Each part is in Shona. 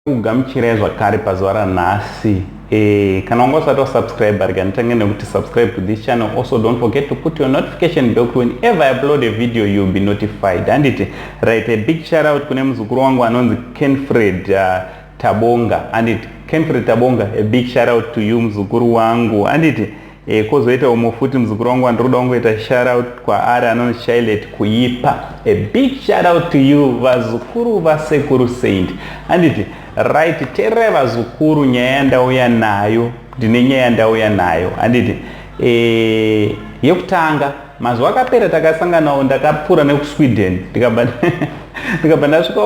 Kugamuchirai zvakare pazuva ranhasi. Kana wanga usati wasubscribe, rega nditange nekuti subscribe to this channel. Also, don't forget to put your notification bell. Whenever I upload a video, you'll be notified, handiti? Right, a big shout out kune muzukuru wangu anonzi Kenfred Tabonga, handiti? Kenfred Tabonga, a big shout out to you, muzukuru wangu, handiti? Kwozoita umwe futi muzukuru wangu wandiri kuda kungoita shout out kwaari, anonzi Shilet Kuipa. A big shout out to you, vazukuru vaSekuru Saint, handiti? Right, teererai vazukuru, nyaya yandauya nayo, ndine nyaya yandauya nayo, handiti? Yekutanga, mazuva akapera takasanganawo, ndakapfuura nekuSweden, ndikabva ndasvika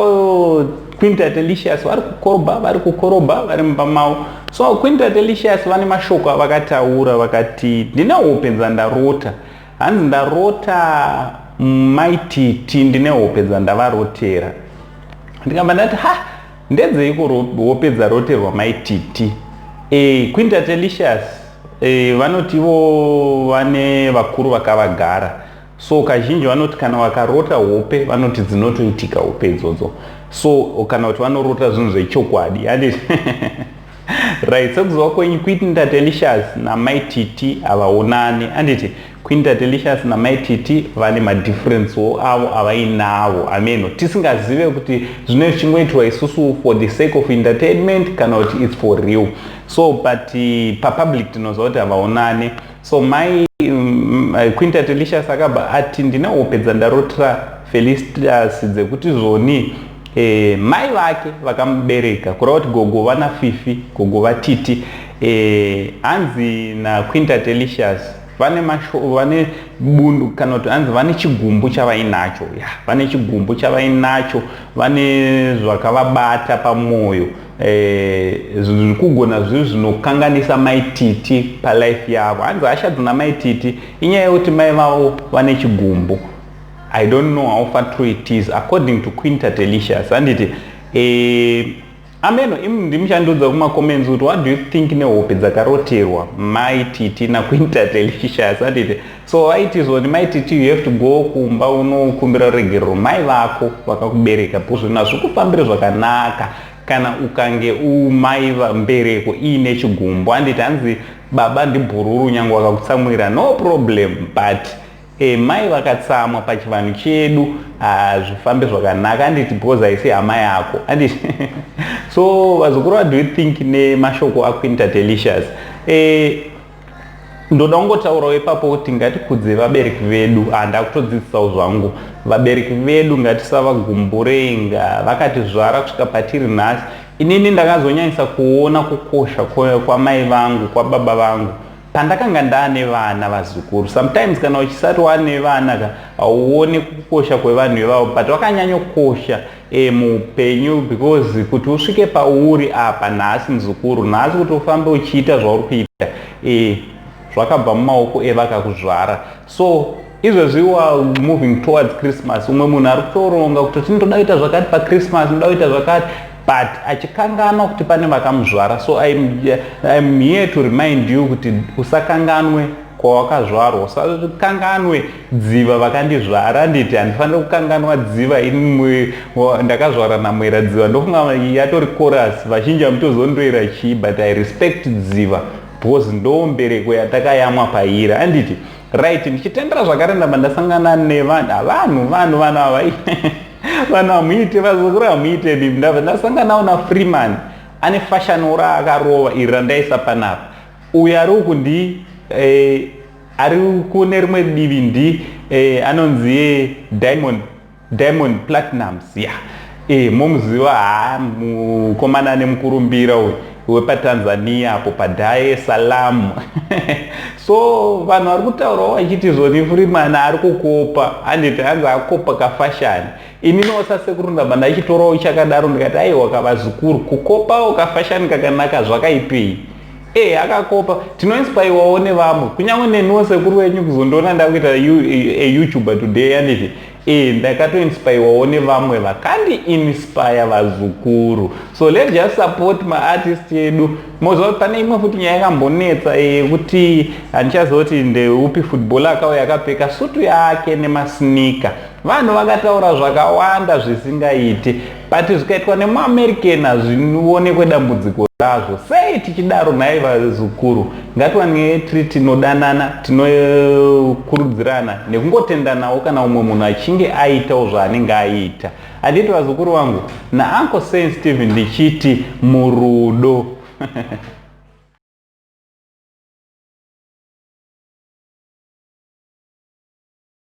Queen Tatelicious vari kukorobha, vari kukorobha, vari mumba mavo. So Queen Tatelicious vane mashoko avakataura, vakati, "Ndine hope dzandarota." Hanzi, "Ndarota Maititi, ndine hope dzandavarotera." Ndikabva ndati, "Ha, ndedzeiko hope dzaroterwa Maititi?" Queen Tatelicious vanoti ivo vane vakuru vakavagara, so kazhinji vanoti kana vakarota hope, vanoti dzinotoitika hope idzodzo. So kana kuti vanorota zvinhu zvechokwadi, handiti? Right, sekuziva kwenyu, Queen Tatelicious naMaititi havaonani, handiti? Queen Tatelicious naMaititi vane madifferencewo avo avainavo ameno, tisingazive kuti zvinenge zvichingoitwa isusu for the sake of entertainment kana kuti it's for real. So but papublic tinoziva kuti havaonani. So mai Queen Tatelicious akabva ati, "Ndine hope dzandarotera Felicitas dzekuti zvoni mai vake vakamubereka, kureva kuti gogo vana Fifi, gogo vatiti." Hanzi naQueen Tatelicious vane masho, vane bundu, kana kuti hanzi vane chigumbu chavainacho. Ya, vane chigumbu chavainacho, vane zvakavabata pamwoyo, zviri kugona zviri zvinokanganisa Maititi palife yavo. Hanzi hasha dzina Maititi inyaya yekuti mai vavo vane chigumbu. I don't know how far true it is, according to Queen Tatelicious, handiti? Ameno, imi ndimuchandiudza kumacomments kuti what do you think nehope dzakaroterwa Maititi naQueen Tatelicious, handiti? So vaiti zvoni, Maititi, you have to go kumba unokumbira ruregerero mai vako vakakubereka, because zvinhu hazvikufambiri zvakanaka kana ukange umai mbereko iine chigumbu, handiti? Hanzi baba ndibhururu, nyange vakakutsamwira, no problem, but mai vakatsamwa, pachivanhu chedu hazvifambi zvakanaka, handiti? Because haisi hama yako, handiti? So vazukuru, what do you think nemashoko aQueen Tatelicious? Ndoda kungotaurawo ipapo kuti ngatikudze vabereki vedu. Handakutodzidzisawo zvangu, vabereki vedu ngatisavagumburenga, vakatizvara kusvika patiri nhasi. Inini ndakazonyanyisa kuona kukosha kwamai vangu, kwababa vangu, pandakanga ndaane vana, vazukuru. Sometimes kana uchisati wane vana ka, hauoni kukosha kwevanhu ivavo, but vakanyanyokosha muupenyu, because kuti usvike pauri apa nhasi, muzukuru, nhasi kuti ufambe uchiita zvauri kuita, zvakabva mumaoko evakakuzvara. So izvezvi wa moving towards Christmas, umwe munhu ari kutoronga kuti ndoda kuita zvakati paChristmas, ndoda kuita zvakati, but achikanganwa kuti pane vakamuzvara. So I'm here to remind you kuti usakanganwe kwawakazvarwa, usakanganwe dziva vakandizvara, handiti? Handifaniri kukanganwa dziva ini ndakazvara namwera dziva. Ndofunga yatori chorus, vazhinji hamutozondoera chii, but I respect dziva because ndo mbereko yatakayamwa paira, handiti? Right, ndichitendera zvakare, ndabva ndasangana nevanhu, vanhu vanhu vanhu ava, vanhu hamuite, vazukuru hamuite. Ndabva ndasanganawo naFreeman, ane fashion raakarova iri randaisa panapa. Uyu ari uku ndi ari kune rimwe divi ndi anonzi Diamond Platnumz. Ya, momuziva, ha, mukomana ane mukurumbira uyu wepaTanzania apo paDar es Salaam. So vanhu vari kutaurawo vachiti zvoni Freeman ari kukopa, handiti? Hanzi akopa kafashion. Ininiwo sasekuru ndabva ndachitorawo chakadaro, ndikati, "Aiwa kavazukuru, kukopawo kafashion kakanaka zvakaipei?" Akakopa, tinoinspirewawo nevamwe, kunyange neniwo sekuru wenyu kuzondiona ndakuita a YouTuber today, handiti? Ndakatoinspirewawo nevamwe vakandiinspire, vazukuru. So let's just support maartist edu. Moziva kuti pane imwe futi nyaya yakambonetsa yekuti handichaziva kuti ndeupi footballer akauya akapfeka sutu yake nemasneaker. Vanhu vakataura zvakawanda zvisingaite, but zvikaitwa nemuAmerican hazvionekwe dambudziko razvo. Sei tichidaro nhai vazukuru? Ngatiwanei tiri tinodanana, tinokurudzirana nekungotendanawo kana umwe munhu achinge aitawo zvaanenge aita. Handiti vazukuru vangu? NaUncle Saint Steven ndichiti murudo.